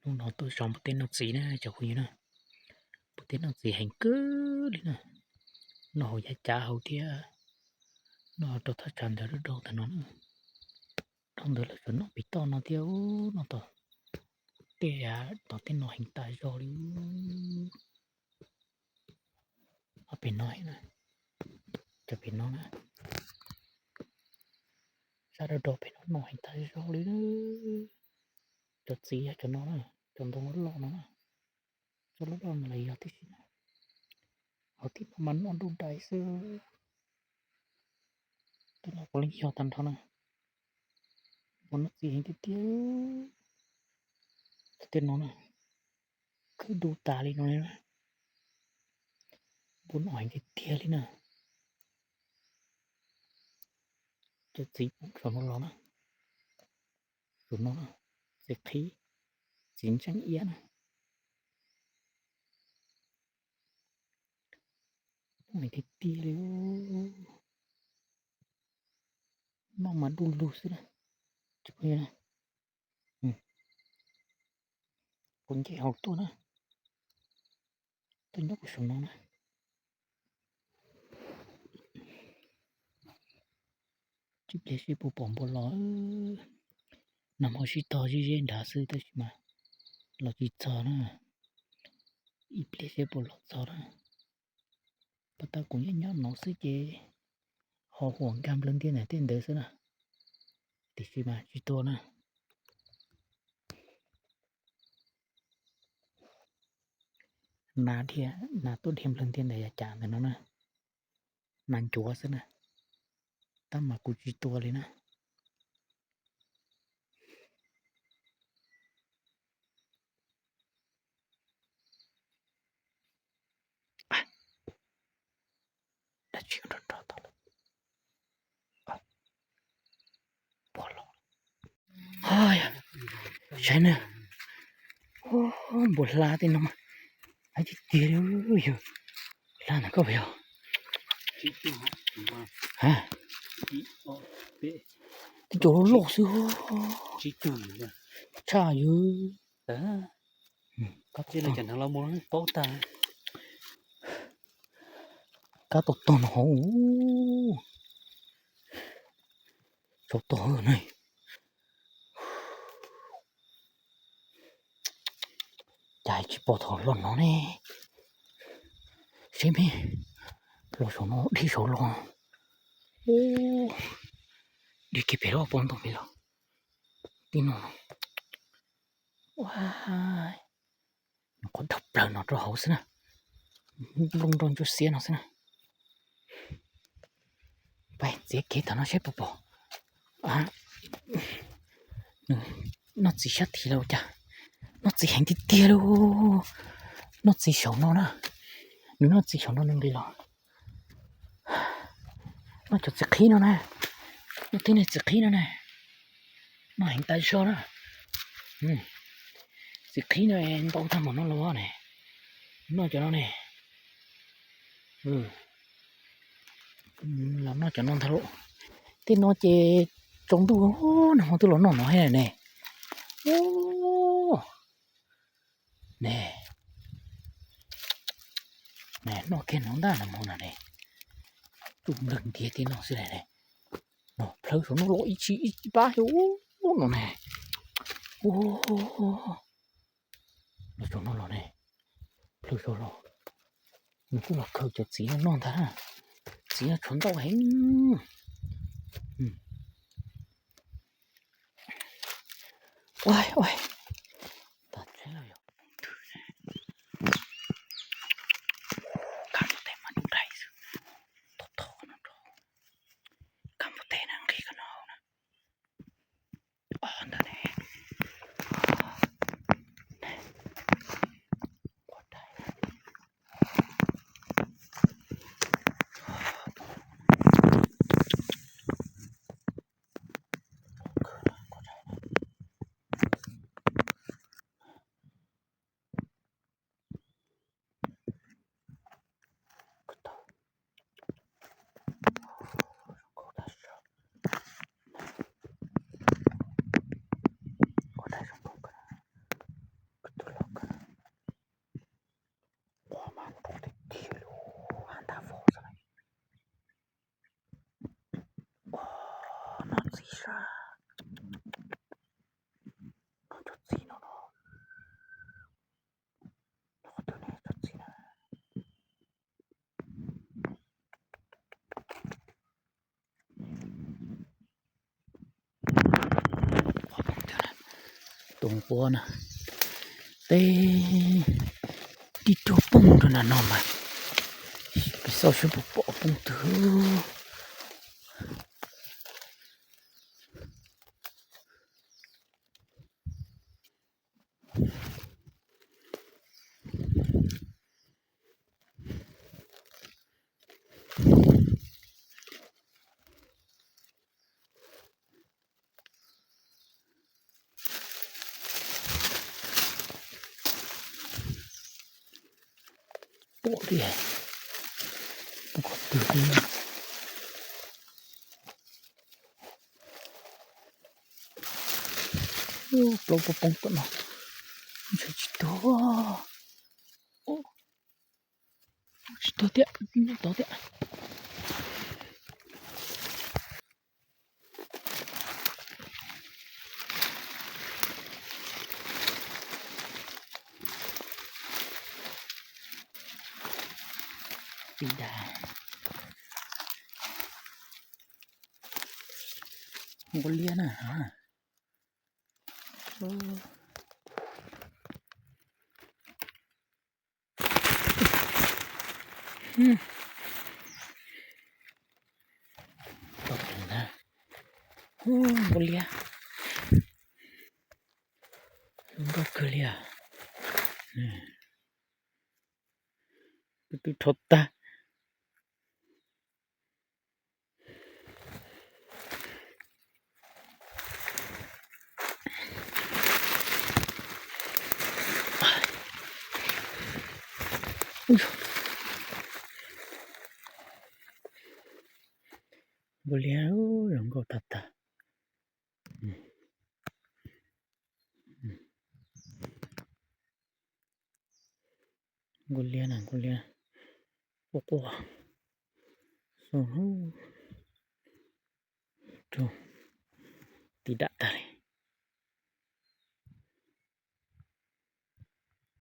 Hnub no tuaj zov npua teb noj txiv na cov phooj ywg na. Npua teb noj txiv heev kawg li na. Noj hauv yav cav hauv thiab, noj rau thaj tsam ntawd rau tag no na. Dhau ntawd lawv tseem noj pem toj no thiab, noj tom tej, tom tej no heev tas zog li. Ob pem no, cov pem no na, sab rau rau pem no noj heev tas zog li. Cov txiv yog cov no na, cov ntoo loj loj no na, cov loj loj no los yog tib si na. Hauv tib no mas noj nruj dais xwb. Tej no puav leej yog tag nrho na. Npua noj txiv heev tiag tiag. Tej no na, khwb du tas li no li na. Npua noj heev tiag tiag li na. Cov txiv poob saum no los na. Saum no na, txiv qhib, txiv ntseeb iab na. Noj heev tiag tiag li. Noj mas du lug xwb na. Kuv nce hauv tuaj na, tuaj nyob kuv saum no na. Ib pliag seb puas pom npua los. Nag hmo sib tog zeb zeb nrad xwb tab sis mas los tsis txog na. Ib pliag seb puas los txog na. Pas tas kuv nyob nyob no xwb ces ho huam nkag nplawg ntiaj ntawm tej ntawd xwb na. Tiam sis mas tsis tuag na. Nas dhia, nas tuaj dhia nplawg ntiaj ntawm yav cas ntawm no na. Nas ncuav xwb na. Tab mas kuv tsis tua li na. Dab tsi nrov nrov tod lawm? Pog los. Saib na, npua hla tej no mas heev tiag tiag li yog. Hla ntawm koj puas yog? Tej cov loj loj xwb. Tshaj yog. Kab tau tog no hauv. Tsau tog na. Cas tsis pom thaum los no ne. Seb me, los saum no dhia saum los. Dhia kiag pem los pom ntau me los. Tib no. Nws qhuav dhau plaws no rau hauv xwb na. Nplooj nrog ntsuab xiab no xwb na. Pais txiav kev tom no seb puas pom. Nws noj txiv sab tid los ua cas. Noj txiv heev tiag tiag li. Noj txiv saum no na. Nws noj txiv saum no nws nqis los. Noj cov txiv qhib no na. Noj tib neeg txiv qhib no na. Noj heev tas zog na. Txiv qhib no ntau tag npaum no los ne. Noj cov no ne. Los noj cov no ntag lauj. Tej no ces tsaus ntuj nag hmo twb los noj no thiab ne. Ne, noj kiag no ntag nag hmo no ne. Tsuj nplawg ntiag tej no xwb ne. No plhawv saum no los ib tsi ib pab xyov no ne. Los saum no los ne, plhawv saum los. Nws kuj los khaws cov txiv no noj ntag. Txiv no tshuav ntau heev. Ua ua, tas tsheb lawm yog. Kab npua teb mas nws dai xwb. Thov thov no rau. Kab npua teb na nqis koj no hauv na. Ntawd ne. Ua na, teb tib tug poob rau nram no mas, peb xauj seb puas pom poob twg. Pom tiag, pom qhov twg li. Plaub poob poob tom no, ntshe tsis tuag. Tsis tuag thiab, nyob tod thiab. Tib dag. Nqua liab na. Nqua liab, zoo nkauj kawg li os. Tus twb rho tag. Nqua liab zoo nkauj tag tag. Nqua liab na, nqua liab quaj quaj. Tus tib dam tag li.